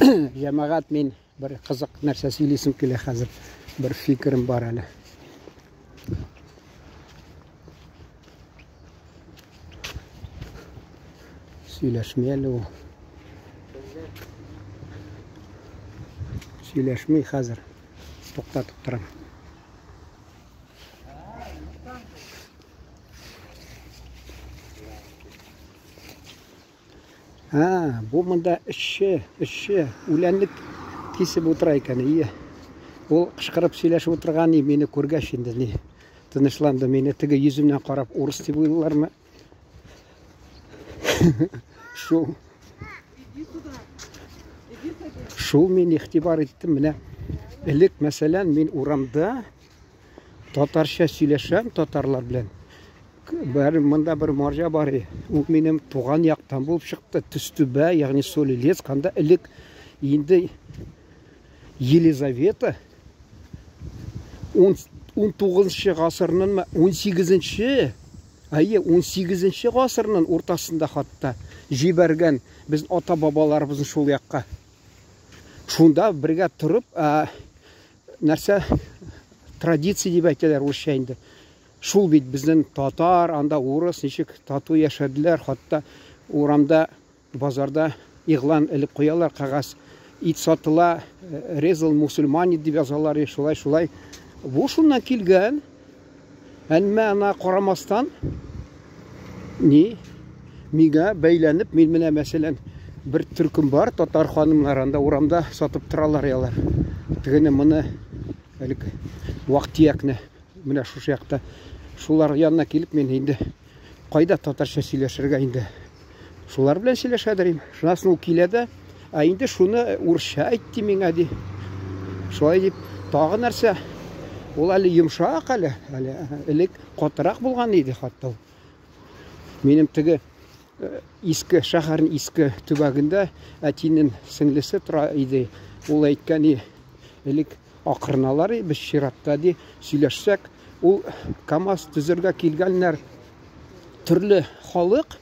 Җәмәгать, мин бер кызык нәрсә сөйлисем килә хәзер. Бер фикерем бар әле. Сөйләшми әле ул. Сөйләшми хәзер. Туктатып торам. Ә, бу монда эшче, эшче, үләнлек кисеп утыра икән. Ие. Ул кычкырып сөйләшеп утырган, и мине күргәч инде ни тынычланды. Мине теге йөземнән карап урыс дип уйлыйлармы? Шул. Шул мин игътибар иттем. Менә элек, мәсәлән, мин урамда татарча сөйләшәм татарлар белән. Бер монда бер марҗа бар иде. Ул минем туган яктан булып чыкты. Төстүбә, ягъни Солилецк, анда элек инде Елизавета 19 гасырның 18 әйе, 18 гасырның уртасында хатта җибәргән без ата-бабаларыбызны шул якка. Шунда бергә торып, нәрсә традиция дип әйтәләр урысча инде. Шул бит безнең татар, анда урыс ничек тату яшәделәр, хатта урамда, базарда игълан элеп куялар, кәгазь ит сатыла, резал мусульмане дип язалар, и шулай, шулай. Бу шуннан килгән. Әмма ана карамастан, ни, миңа бәйләнеп, мин менә мәсәлән, бер төркем бар, татар ханымнар анда урамда сатып торалар ялар. Тегене моны элек вак-төякне менә шушы якта шулар янына килеп мин инде кайда татарча сөйләшергә инде шулар белән сөйләшәдер инде. Шуннан соң ул килә дә, ә инде шуны урысча әйт ди миңа ди. Шулай дип, тагы нәрсә? Ул әле йомшак әле, әле элек катырак булган иде хатта ул. Минем теге иске шәһәрнең иске төбәгендә әтинең сеңлесе тора иде. Ул әйткән, элек акырыналар, без чиратта ди, сөйләшсәк, ул КАМАЗ төзергә килгәннәр төрле халык.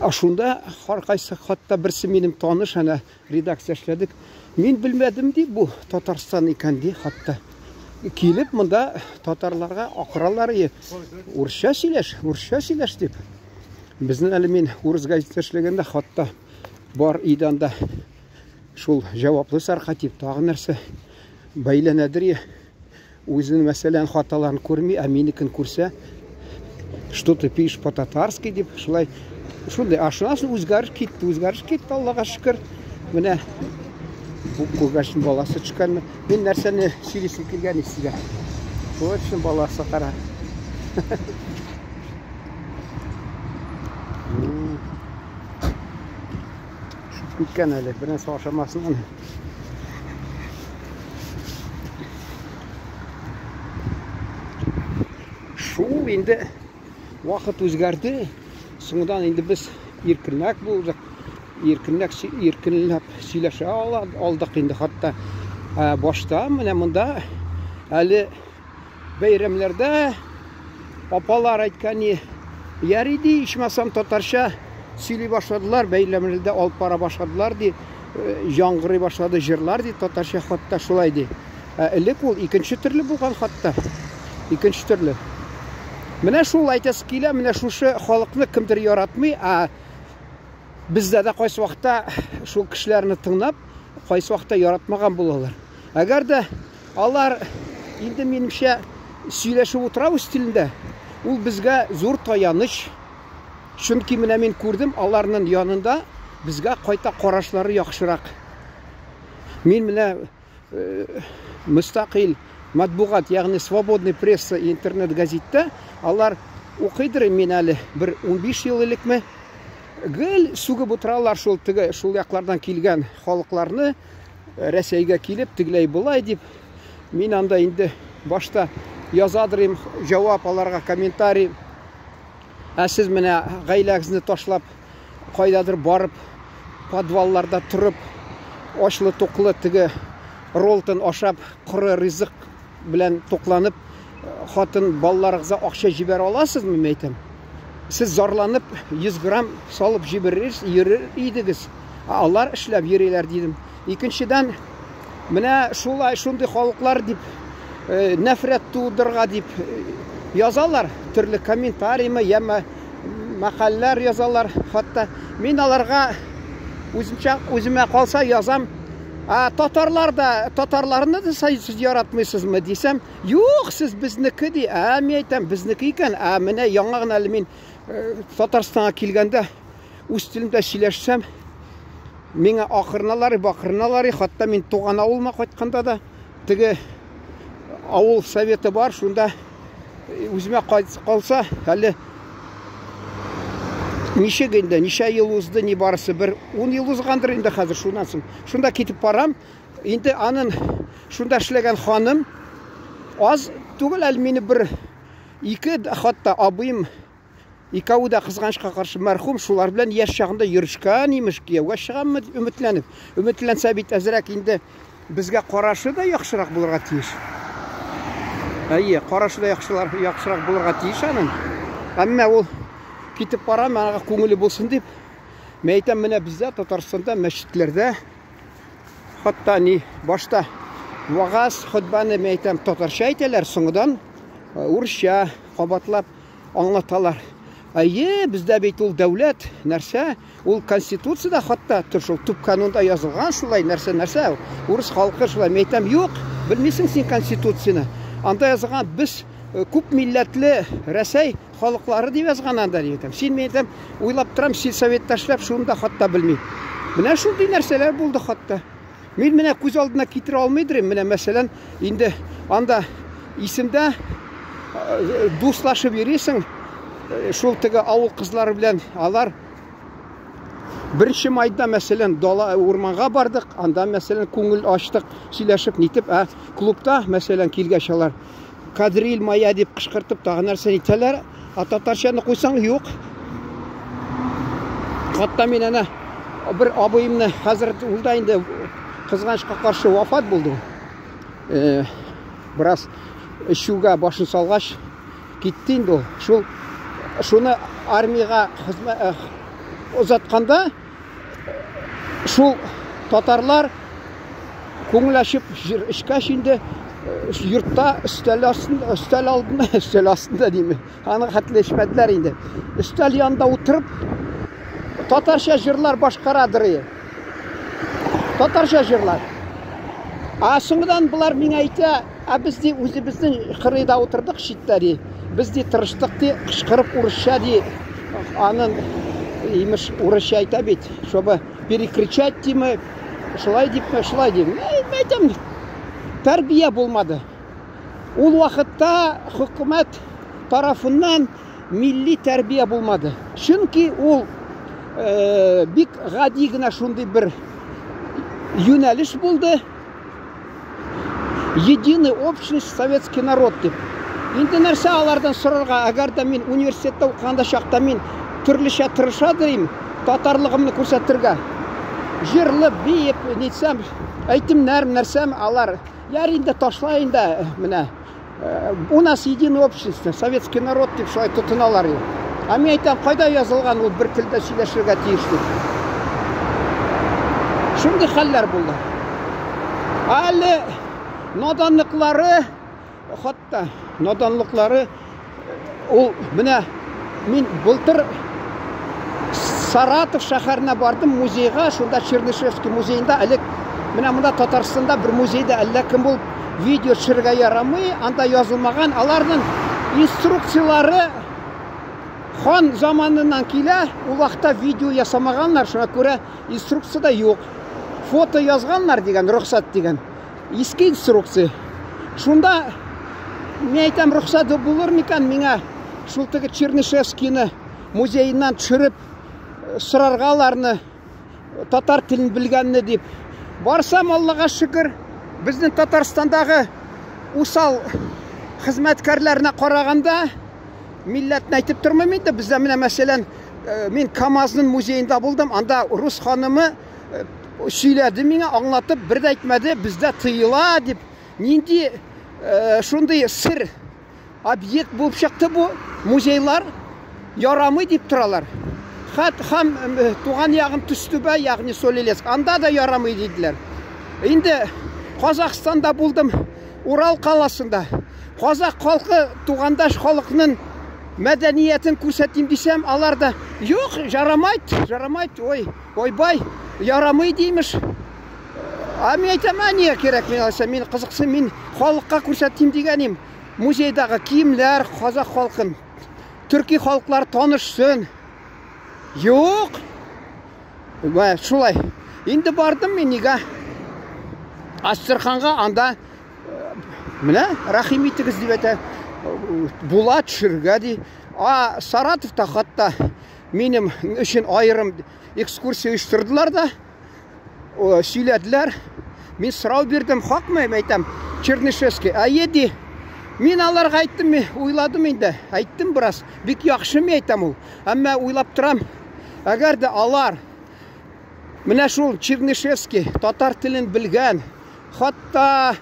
Ә шунда һәркайсы, хатта берсе минем таныш, әнә редакция эшләдек. Мин белмәдем ди, бу Татарстан икән ди, хатта. Килеп монда татарларга акыралар, и, урысча сөйләш, урысча сөйләш дип. Безнең әле мин урыс газетасы эшләгәндә хатта бар иде анда шул җаваплы саркатип, тагы нәрсә бәйләнәдер, и. Үзенең, мәсәлән, хаталарын күрми, ә минекен күрсә, что ты пишешь по-татарски дип, шулай шундый. А шуннан соң үзгәреш китте, үзгәреш китте, Аллага шөкер. Менә бу күгәрчен баласы төшкәнме? Мин нәрсәне сөйлисем килгән сезгә. Күгәрчен баласы кара. Шуып киткән әле, бер нәрсә ашамасын аны. Шул инде вакыт үзгәрде. Соңдан инде без иркенләк булдык. Иркенләк иркенләп сөйләшә алдык инде хатта. Башта менә монда әле бәйрәмнәрдә апалар әйткән, ярый ди, ичмасам татарча сөйли башладылар, бәйрәмнәрдә алып бара башладылар ди, яңгырый башлады җырлар ди, татарча хатта шулай ди. Ә элек ул икенче төрле булган хатта. Икенче төрле. Менә шул әйтәсе килә, менә шушы халыкны кемдер яратмый, ә бездә дә кайсы вакытта шул кешеләрне тыңлап, кайсы вакытта яратмаган булалар. Әгәр дә алар инде минемчә сөйләшеп утыра үз телендә, ул безгә зур таяныч. Чөнки менә мин күрдем, аларның янында безгә кайта карашлары яхшырак. Мин менә мөстәкыйль матбугат, ягъни свободный пресса интернет газетта алар укыйдыр мин әле бер 15 ел элекме гел сүгеп утыралар шул теге шул яклардан килгән халыкларны Рәсәйгә килеп тегеләй болай дип. Мин анда инде башта язадыр җавап аларга комментарий. Ә сез менә гаиләгезне ташлап кайдадыр барып подвалларда торып ачлы-туклы теге ролтон ашап коры ризык белән тукланып хатын балаларыгызга акча җибәрә аласызмы, мин әйтәм. Сез зарланып 100 грамм салып җибәрер йөрер идегез. Алар эшләп йөриләр дидем. Икенчедән, менә шулай шундый халыклар дип нәфрәт тудырырга дип язалар, төрле комментариймы, яме мәкаләләр язалар. Хәтта мин аларга үземчә үземә калса язам. А татарлар да, татарларны да сез яратмыйсызмы дисәм, юк, сез безнеке ди. Ә мин әйтәм, безнеке икән. Ә менә яңа гына әле мин Татарстанга килгәндә үз телемдә сөйләшсәм, миңа акырыналар, бакырыналар, хәтта мин туган авылыма кайтканда да теге авыл советы бар, шунда үземә калса, әле ничек инде, ничә ел узды, ни барысы бер 10 ел узгандыр инде хәзер шуннан соң. Шунда китеп барам. Инде анын шунда эшләгән ханым аз түгел әле мине бер ике хатта абыем икәве дә кызганычка каршы мәрхүм, шулар белән яшь чагында йөрешкән имеш, кияүгә чыгаммы дип өметләнеп. Өметләнсә бит әзрәк инде безгә карашы да яхшырак булырга тиеш. Әйе, карашы да яхшылар, яхшырак булырга тиеш аның. Әмма ул китеп бара, аңа күңеле булсын дип. Мен әйтәм, менә бездә Татарстанда мәчетләрдә хатта ни башта вагаз, хотбаны мен әйтәм, татарча әйтәләр, соңыдан урысча кабатлап аңлаталар. Әйе, бездә бит ул дәүләт, нәрсә? Ул конституцияда хатта шул төп канунда язылган шулай нәрсә, нәрсә? Урыс халкы шулай. Мин әйтәм, юк, белмисең син конституцияне. Анда язылган без күп милләтле Рәсәй халыклары дип язган анда дип әйтәм. Син, мин әйтәм, уйлап торам, сельсоветта эшләп, шуны да хатта белми. Менә шундый нәрсәләр булды хатта. Мин менә күз алдына китерә алмыйдыр, менә мәсәлән, инде анда исемдә дуслашып йөрисең, шул теге авыл кызлары белән алар беренче майда, мәсәлән, дала урманга бардык, анда, мәсәлән, күңел ачтык, сөйләшеп нитеп, ә клубта, мәсәлән, килгәч алар кадриль моя дип кычкыртып тагы нәрсә әйтәләр, ә татарчаны куйсаң, юк. Хатта мин әнә бер абыемны хәзер ул да инде кызганычка каршы вафат булды. Бераз эчүгә башын салгач китте инде ул. Шул шуны армиягә озатканда шул татарлар күңел ачып җыр эчкәч инде йортта өстәл астында, өстәл алдында, өстәл астында димме, аны хәтле эчмәделәр инде. Өстәл янында утырып татарча җырлар башкарадыр. Татарча җырлар. А соңдан болар миңа әйтә, ә без ди үзебезнең кырыйда утырдык читтә ди. Без ди тырыштык ди, кычкырып урысча ди. Анын имеш урысча әйтә бит, чтобы перекричать диме, шулай дипме, шулай дим. Әйтәм, тәрбия булмады. Ул вакытта хөкүмәт тарафыннан милли тәрбия булмады. Чөнки ул бик гади генә шундый бер юнәлеш булды. Единый общность советский народ дип. Инде нәрсә алардан сорарга, әгәр дә мин университетта укыганда чакта мин төрлечә тырыша дим, татарлыгымны күрсәтергә. Җырлып, биеп, нитсәм, әйтемнәр, нәрсәм алар. Яр инде ташла инде, менә. У нас единое общество, советский народ дип шулай тотыналар. Ә мин әйтәм, кайда язылган ул бер телдә сөйләшергә тиеш дип. Шундый хәлләр булды. Әле наданлыклары, хатта наданлыклары ул менә мин былтыр Саратов шәһәренә бардым музейга, шунда Чернышевский музеенда элек менә монда Татарстанда бер музейда әллә кем булып видео төшерергә ярамый, анда язылмаган, аларның инструкцияләре хан заманыннан килә, ул вакытта видео ясамаганнар, шуңа күрә инструкция дә юк. Фото язганнар дигән, рөхсәт дигән. Иске инструкция. Шунда мин әйтәм, рөхсәт булыр микән миңа шул теге Чернышевскийны музееннан төшереп сорарга аларны, татар телен белгәнне дип. Барсам, Аллага шөкер, безнең Татарстандагы усал хезмәткәрләренә караганда милләтне әйтеп тормыйм инде. Бездә менә мәсәлән, мин КАМАЗның музеенда булдым, анда рус ханымы сөйләде миңа, аңлатып, бер дә әйтмәде, бездә тыела дип. Нинди шундый сер объект булып чыкты бу музейлар, ярамый дип торалар. Хат һәм туган ягым Төстүбә, ягъни Солилецк. Анда да ярамый диделәр. Инде Казахстанда булдым, Урал каласында. Казах халкы тугандаш халыкның мәдәниятен күрсәтим дисәм, алар да юк, жарамайт, жарамайт, ой, ойбай, ярамый димеш. А мин әйтәм, ә нигә кирәк мин алайса, мин кызыксын, мин халыкка күрсәтим дигәнем. Музейдагы киемнәр, казах халкын, төрки халыклар танышсын. Юк. Вә, шулай. Инде бардым мин нигә? Астраханга анда менә рәхим итегез дип әйтә. Була төшергә ди. А Саратовта хатта минем өчен аерым экскурсия оештырдылар да, сөйләделәр. Мин сорау бирдем, хакмы, әйтәм, Чернышевский. Әйе ди. Мин аларга әйттем, мин уйладым инде. Әйттем бераз. Бик яхшы мин әйтәм ул. Әмма уйлап торам, әгәр дә алар менә шул Чернышевский татар телен белгән, хатта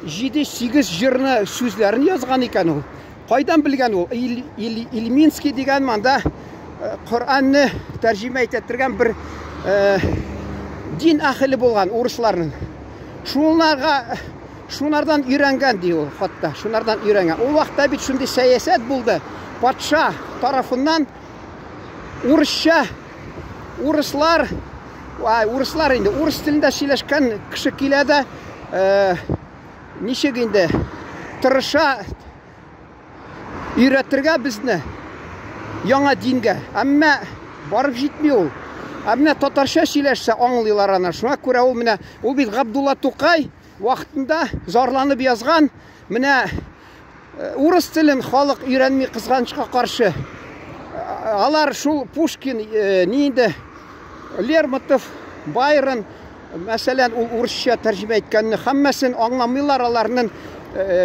7-8 җырны сүзләрен язган икән ул. Кайдан белгән ул? Ил, Ил, Ильминский дигән монда э, Коръәнне тәрҗемә итә торган бер э, дин әһеле булган урысларның. Шунарга шунардан өйрәнгән ди ул хатта, шунардан өйрәнгән. Ул вакытта бит шундый сәясәт булды. Патша тарафыннан урысча урыслар, ай, урыслар инде урыс телендә сөйләшкән кеше килә дә, э, ничек инде тырыша өйрәтергә безне яңа дингә. Әмма барып җитми ул. Ә менә татарча сөйләшсә аңлыйлар аны. Шуңа күрә ул менә ул бит Габдулла Тукай вакытында зарланып язган, менә урыс телен халык өйрәнми кызганычка каршы. Алар шул Пушкин, ни инде Лермонтов, Байрон, мәсәлән, ул урысча тәрҗемә иткәнне һәммәсен аңламыйлар, аларның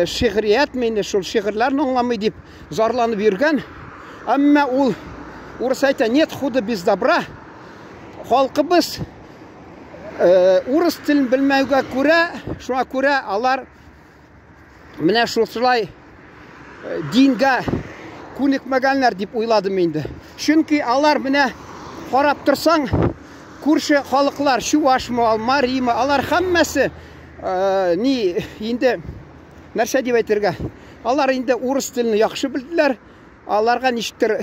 шигърият мине шул шигырьләрне аңламый дип зарланып йөргән. Әмма ул урыс әйтә, нет худа без добра. Халкыбыз урыс телен белмәүгә күрә, шуңа күрә алар менә шушылай дингә күнекмәгәннәр дип уйладым инде. Чөнки алар менә карап торсаң, күрше халыклар, чувашмы, маримы, алар һәммәсе ни инде нәрсә дип әйтергә? Алар инде урыс телен яхшы белделәр. Аларга ничектер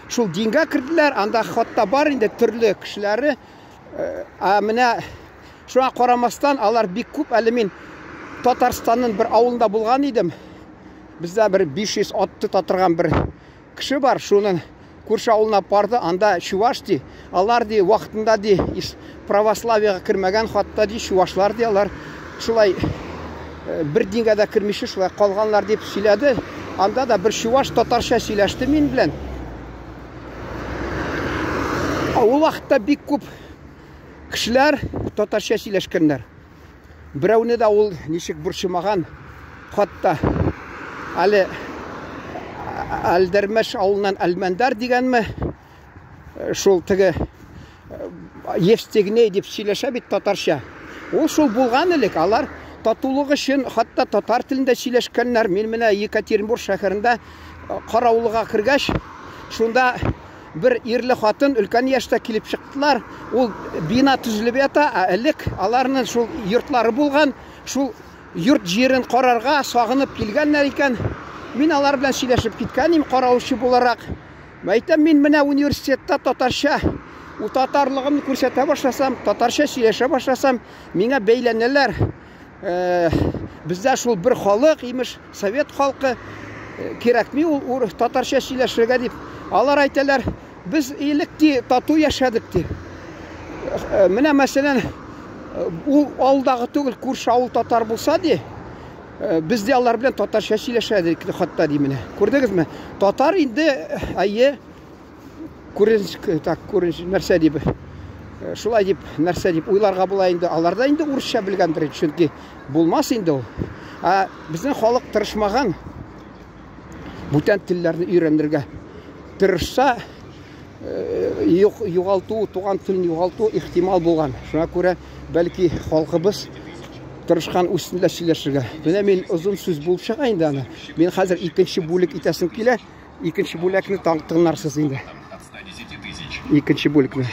шул дингә керделәр. Анда хатта бар инде төрле кешеләре. Ә менә шуңа карамастан, алар бик күп. Әле мин Татарстанның бер авылында булган идем. Бездә бер 500 ат тота торган бер кеше бар. Шуның күрше авылына барды. Анда чуваш ди. Алар ди вакытында ди православиега кермәгән, хатта ди чувашлар ди алар шулай бер дингә дә кермичә шулай калганнар дип сөйләде. Анда да бер чуваш татарча сөйләште мин белән. Ул вакытта бик күп кешеләр татарча сөйләшкәннәр. Берәүне дә ул ничек борчымаган, хатта әле Әлдермеш авылыннан Әлмәндәр дигәнме, шул теге Евстигней дип сөйләшә бит татарча. Ул шул булган элек, алар татулык өчен хатта татар телендә сөйләшкәннәр. Мин менә Екатеринбург шәһәрендә каравылга кергәч, шунда бер ирле хатын өлкән яшьтә килеп чыктылар. Ул бина төзелеп ята, ә элек аларның шул йортлары булган, шул йорт җирен карарга сагынып килгәннәр икән. Мин алар белән сөйләшеп киткән идем, каравылчы буларак. Әйтәм, мин менә университетта татарча, ул татарлыгымны күрсәтә башласам, татарча сөйләшә башласам, миңа бәйләнәләр. Бездә шул бер халык, имеш, совет халкы, кирәкми ул татарча сөйләшергә дип. Алар әйтәләр, без элек ди тату яшәдек ди. Менә мәсәлән, ул авылдагы түгел, күрше авыл татар булса ди, без дә алар белән татарча сөйләшә идек хатта ди менә. Күрдегезме? Татар инде, әйе, күренеш, так, күренеш, нәрсә дип, шулай дип, нәрсә дип уйларга була инде. Алар да инде урысча белгәндер, чөнки булмас инде ул. Ә безнең халык тырышмаган бүтән телләрне өйрәнергә. Тырышса, югалту, туган телен югалту ихтимал булган. Шуңа күрә, бәлки, халкыбыз тырышкан үз телендә сөйләшергә. Менә мин озын сүз булып чыга инде аны. Мин хәзер икенче бүлек итәсем килә. Икенче бүлекне тыңларсыз инде. От 110 тысяч. Икенче бүлекне.